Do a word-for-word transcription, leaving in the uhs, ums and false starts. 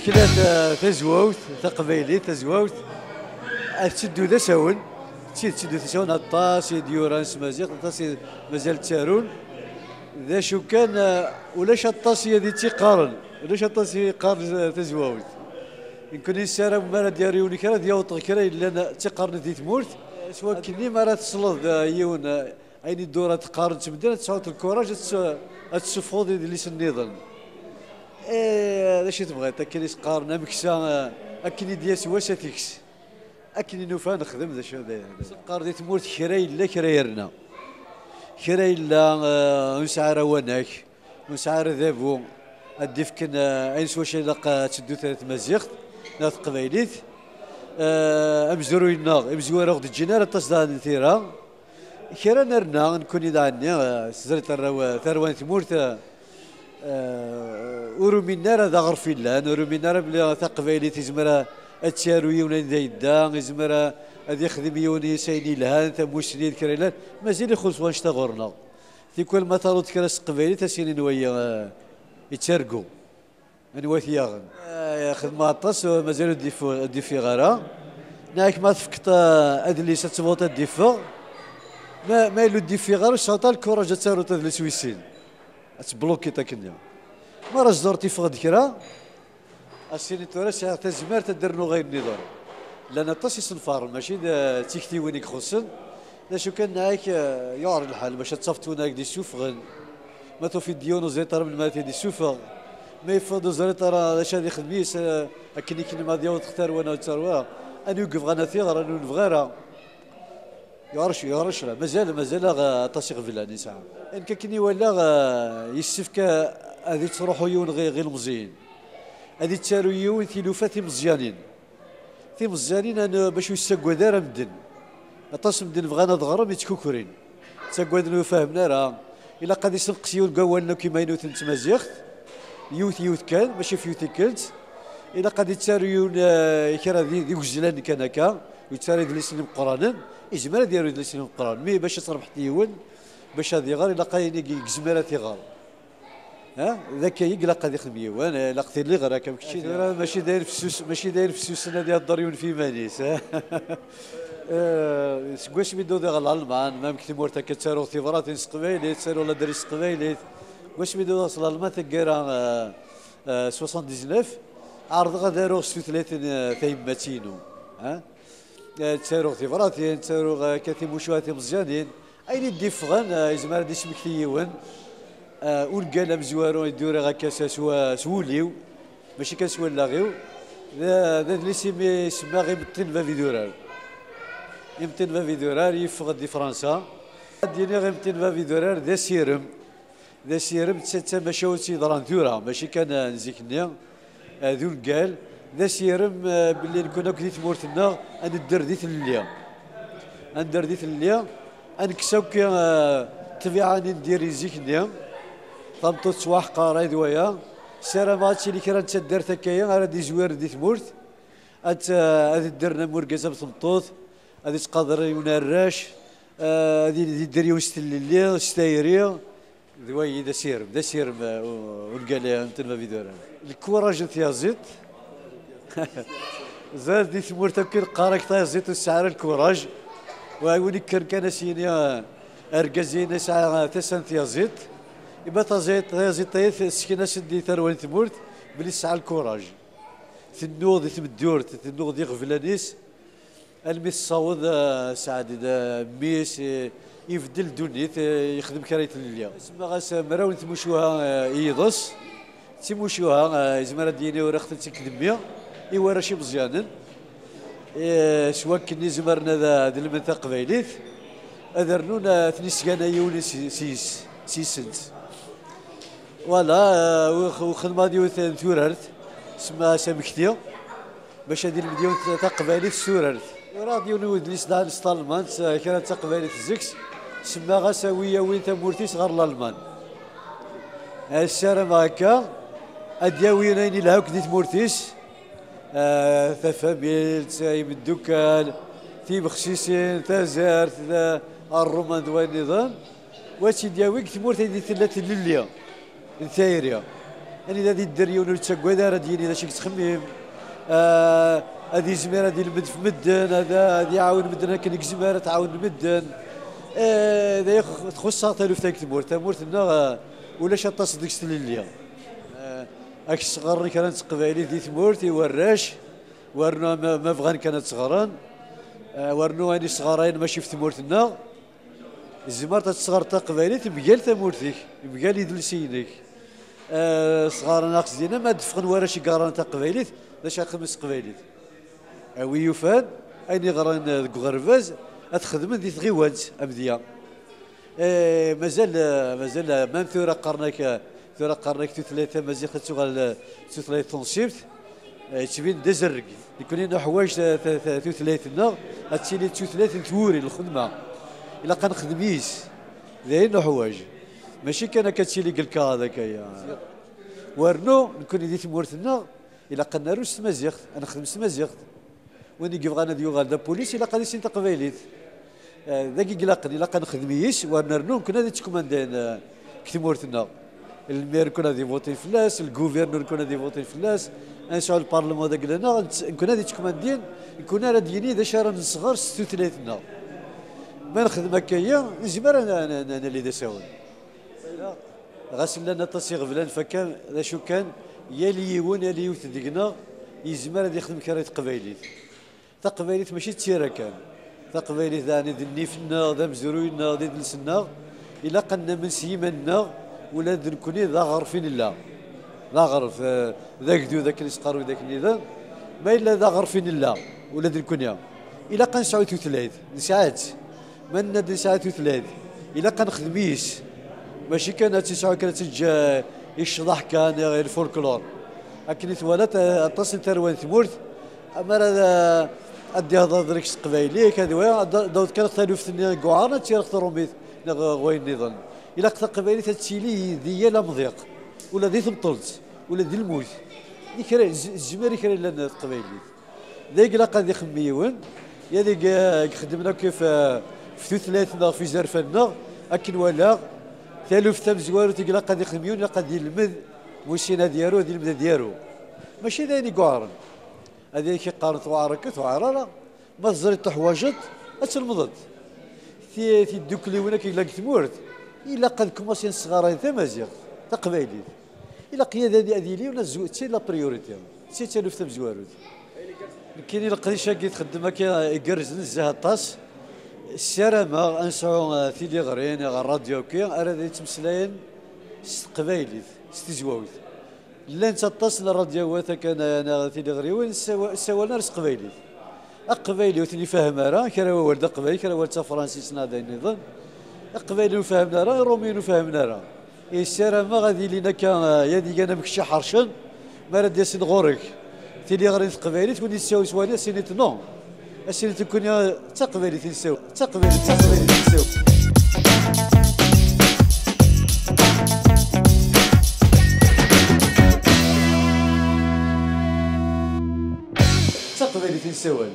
Kla ta-, tazwawt taqbaylit, tazwawt ad tetteddu d asawen, d tidet tetteddu d asawen, aṭas i d-yuran s tmaziɣt, aṭas i mazal ttarun. D acu kan, eh, ulac aṭas i ad ittiqaren, ulac aṭas i qqaren, eh, tazwawt. Nekkni nessaram mi ara d-yaru yiwen kra, ad yaweḍ kra yellan ttiqaren di tmurt. S wakkenni mi ara tesleḍ, eh, yiwen, eh, ayen i ddura teqqaren-tt medden, ad tesɛuḍ lkuraj ad tes-, ad tessufɣeḍ idlisen nniḍen. Eh, d acu i tebɣiḍ? Akken i s-qqaren ameksa, eh, akken i d-yas wass ad t-ikkes. Akken i nufa nexdem d acu d. Qqar di tmurt kra yella, kra yerna. Kra yella, eh, ur nesɛi ara awanak, ur nesɛi ara adabu ad d-ifken, eh, ayen s wacu ilaq, eh, ad teddu t-, tmaziɣt neɣ teqbaylit. Eh, amezruy-nneɣ, imezwura ur ɣ-d-ǧǧin ara aṭas daɣen n tira. Kra nerna, nekkni daɣenni, eh, s tzerriṭ tarwa-, tarwa n tmurt, eh, eh, ur uminen ara d aɣref yellan, ur uminen ara belli taqbaylit izmer a-, ad tt-yaru yiwen anda yedda, izmer a-, ad ixdem yiwen yes ayen yelhan, tamussni d kra yellan. Mazal ixuṣṣ wanect-a ɣur-neɣ. Tikwal ma taruḍ kra s teqbaylit, ad s-inin wayi, eh, yettargu. Anwa i t-yaɣen? Eh, xedmeɣ aṭas, eh, mazal ur d-ifu-, ur d-ifiɣ ara. Nniɣ-ak ma tefkeḍ, eh, adlis ad tebɣuḍ ad d-iffeɣ. Ma, ma yella ur d-ifiɣ ara, ur tesɛuḍ ara lkuraj ad taruḍ adlis wis sin. Ad teblukiḍ akken-nni. Mi ara s-ẓur tifeɣ-d kra, ad s-tiniḍ tura sɛiɣ tazmert ad d-rnuɣ ayen nniḍen. Llan aṭas isenfaren, mačči d, d tiktiwin i ixuṣṣen. D acu kan, nniɣ-ak, eh, yuɛer lḥal, maca ad tafeḍ win ara k-d-issufɣen. Ma tufiḍ-d yiwen ur ẓriḍ ara melmi ara t-id-issufeɣ. Ma yeffeɣ-d ur ẓriḍ ara d acu ad ixdem yis, eh, akken i k-nniɣ ad yaweḍ ɣer tarwa neɣ d tarwa. Anwa i yebɣan ad t-iɣer, anwa ur nebɣi ara. Yuɛer c-, yuɛer ccra. Mazal, mazal-aɣ, eh, aṭas iɣeblan i nesɛa. Nekk akken i walaɣ, eh, yessefk, eh, ad ittruḥu yiwen ɣi-, ɣer ilemẓiyen. Ad ittaru yiwen tilufa timeẓyanin. Timeẓyanin, eh, bac ur yessaggad ara medden. Aṭas n medden bɣan ad ɣren, ttkukrin. Ttaggaden ur fahmen ara. Ilaq ad isenqes yiwen deg wawalen akk imaynuten n tmaziɣt. Yiwet, yiwet kan, mačči f yiwet tikkelt. Ilaq ad ittaru yiwen, eh, kra d, d igezlan kan akka. Ur yettu ara idlisen imeqqranen, yezmer ad yaru idlisen imeqqranen, mi bac ad trebḥeḍ yiwen, bac ad iɣer, ilaq ayen i yezmer ad t-iɣer. Ha? D akka i ilaq ad ixdem yiwen, eh, ilaq tiliɣri akka am keččini. Tura mačči d ayen fessus-, mačči d ayen fessusen ad ihedder yiwen f yiman-is, ha? Eh, seg wasmi d-udiɣ ɣer Lalman, ma amek tmurt akka, ttaruɣ tibratin s teqbaylit, ttaruɣ ladri s teqbaylit. Seg wasmi d-udiɣ s Lalman taggara, eh, eh, soixante-dix-neuf, ɛerḍeɣ ad aruɣ s tutlayt n, eh, tayemmat-inu. Ha? Eh, ttaruɣ tibratin, ttaruɣ, eh, akka timucuha timeẓyanin. Ayen i d-iffɣen, eh, yezmer ad d-ismekti yiwen. Eh, ungal amezwaru i d-uriɣ akka s, s wa-, s wul-iw, mačči kan s wallaɣ-iw. D, d adlis imi semmaɣ Imeṭṭi n Bab Idurar. Imeṭṭi n Bab Idurar yeffeɣ-d di Fransa. Ad d-iniɣ Imeṭṭi n Bab Idurar d asirem. D asirem, d ta-, d tamacahut yeḍran tura, mačči kan, eh, n zik-nni, eh, d ungal. D asirem, eh, belli nekkni akk di tmurt-nneɣ ad nedder di tlelli. Ad nedder di tlelli, ad nekkes akk, eh, ṭṭbiɛa-nni n diri zik-nni. Tameṭṭut tettwaḥqar, ay d waya. Ssarameɣ ad tili kra n taddart akka-ya ara d-izwiren di tmurt. Ad, eh, ad ddren am urgaz am tmeṭṭut, ad ittqader yiwen arrac, eh, ad yedder yiwen s tlelli, s tayri. D wayi d asirem, d asirem, uh, u-, ungal n Tenba Biduran. Lkuraj n tyaziḍt. Ẓer di tmurt akk i neqqar ak tayaziḍt ur tesɛi ara lkuraj. Wa win ikkren kan ad s-yini, uh, argaz-in yesɛa, uh, tasa n tyaziḍt. Ima tayaziḍt, tayaziḍt-ayi tesken-as-d i tarwa n tmurt belli tesɛa lkuraj. Tennuɣ di tmeddurt, tennuɣ di ɣeblan-is. Almi tessaweḍ, eh, Saɛd, eh, mmi-s, eh, ibeddel ddunit, eh, yexdem kra i tlelli. Semmaɣ-as mraw n tmucuha, eh, i yiḍes. D timucuha, eh, yezmer ad d-yini ur aɣ-tent-ikdemmi i warrac imeẓyanen. Eh, s wakken i zemren ad, ad lmen taqbaylit, ad rnun, eh, ad ten-isganay yiwen s, s, s yis-, s yis-sent. Voilà, eh, u-, u-, xedmeɣ-d yiwet n turart, semmaɣ-as Amekti. Bac ad ilmed yiwen taqbaylit s turart. Uraɣ-d yiwen n udlis daɣen s talmant, eh, kra n taqbaylit zik, semmaɣ-as a wi yawin tamurt-is ɣer Lalman. Eh, ssarameɣ akka, ad d-yawi ayen ilha akk di tmurt-is, eh, tafamilt, eh, imeddukal, tibexsisin, tazart, da, ṛṛuman d wayen nniḍen, wa tt-id-yawi deg tmurt aydeg tella tlelli n tayri. Anida ad idder yiwen ur yettaggad ara ad yini d acu i yettxemmim. Ah, ad yezmir ad ilmed f medden, ad, ad iɛawen medden akken i yezmer ad t-ɛawnen medden. Eh, d ay txuṣṣ-aɣ taluft-agi n tmurt. Tamurt-nneɣ, ah, ulac aṭas deg-s tlelli. Ah, ad k-sɣerren kra n teqbaylit di tmurt i warrac, wernu ma, ma bɣan kan ad tt-ɣren. Ah, wernu ayen i sɣarayen mačči f tmurt-nneɣ. Tzemreḍ ad tesɣereḍ taqbaylit mgal tamurt-ik, mgal idles-inek. Eh, sɣaren-aɣ-tt dinna, ma d-ffɣen warrac i yeɣran taqbaylit, d acu ara xedmen s teqbaylit? A wi yufan ayen i ɣran deg uɣerbaz, ad t-xedmen di tɣiwant, amedya. Eh, mazal, eh, mazal, eh, même tura qqaren-ak, eh, tura qqaren-ak tutlayt tamaziɣt ad tuɣal, eh, d tutlayt tunṣibt. Eh, yettbin-d d azerreg. Nekkni nuḥwaǧ ta-, ta-, ta-, tutlayt-nneɣ ad tili d tutlayt n twuri, n lxedma. Ilaq ad nexdem yis. D ayen nuḥwaǧ. Mačči kan akka ad tili deg lkaɣeḍ akka-ya. Wernu, nekkni di tmurt-nneɣ, ilaq ad naru s tmaziɣt, ad nexdem s tmaziɣt. Win i yebɣan ad yuɣal d apulis, ilaq ad issin taqbaylit. Eh, d agi i ilaqen, ilaq ad nexdem yis, war nernu nekkni ad ittkmandayen, eh, deg tmurt-nneɣ. Lmir nekkni ad ivuṭin fell-as, lguvirnur nekkni ad ivuṭin fell-as, ad nesɛu lparlman d agla-nneɣ, nett-, nekkni ad ittkmandin, nekkni ara d-yini d acu ara nesɣer s tutlayt-nneɣ. Ma nexdem akka-ya, nezmer ad n-, n-, n-, nali d asawen. Ɣas llan aṭas iɣeblan, fakkan d acu kan, yal yiwen, yal yiwet deg-neɣ yezmer ad yexdem kra i teqbaylit. Taqbaylit mačči d tira kan. Taqbaylit daɣen d nnif-nneɣ, d amezruy-nneɣ, d idles-nneɣ. Ilaq ad namen s yiman-nneɣ, ula d nekkni d aɣref i nella. D aɣref, eh, d agdud akken i s-qqaren widak nniḍen. Ma yella d aɣref i nella, ula d nekkni, ilaq ad nesɛu tutlayt. Nesɛa-tt. Ma nenna-d nesɛa tutlayt, ilaq ad nexdem yis. Mačči kan ad tt-nesɛu kan ad tt-neǧǧ, eh, i ccḍeḥ kan, i lfolklor. Akken i twalaḍ, eh, aṭas n tarwa n tmurt, amar ad, eh, ad d-ihḍer deg-s teqbaylit, ad wa-, ad d-, d-awḍ kan taluft-nni i yuɛren, ad tt-yerr trumit neɣ ɣ wayen nniḍen. Ilaq taqbaylit ad tili di yal amḍiq, ula di temṭelt, ula di lmut. Di kra, z-, zmir i kra yellan teqbaylit. D ay ilaq ad ixemmem yiwen, yal i, i ixeddmen akk f, f tutlayt-nneɣ, f izerfan-nneɣ, akken walaɣ, taluft tamezwarut i ilaq ad ixemmem yiwen, ilaq ad yelmed, musin ad yaru, ad yelmed ad yaru. Mačči d ayen i yuɛren. Ad ak-iqqaren tuɛer akka, tuɛer ara. Ma teẓriḍ tuḥwaǧeḍ, ad tlemdeḍ. Ti-, tiddukliwin akka yellan deg tmurt, ilaq ad kumasin sɣarayen tamaziɣt, taqbaylit. Ilaq yad ad, ad yili una zw-, d tin la priorité. D tin d taluft tamezwarut. Nekkini leqdic-agi txeddem akka igerrzen nezzeh aṭas. Ssarameɣ ad nesɛu, eh, tiliɣri neɣ rradyu akki ara d yettmeslayen s teqbaylit, s tezwawt. Llant aṭas n rradyuwat akka neɣ, neɣ tiliɣriwin ssawa-, ssawalen ar s teqbaylit. Aqbayli ur ten-ifehhem ara, kra wawal d aqbayli, kra wawal d tafransist neɣ d ayen nniḍen. Aqbayli ur fehmen ara, iṛumyen ur fehmen ara. Ssarameɣ ad ilin akka, eh, yad igan am kečč iḥercen, mi ara d-yasen ɣur-k tiliɣri n teqbaylit, win yessawes wali ad s-yini non. Ad s-yini nekkni d taqbaylit i nessawal. D taqbaylit, d taqbaylit i nessawal. D taqbaylit i nessawal.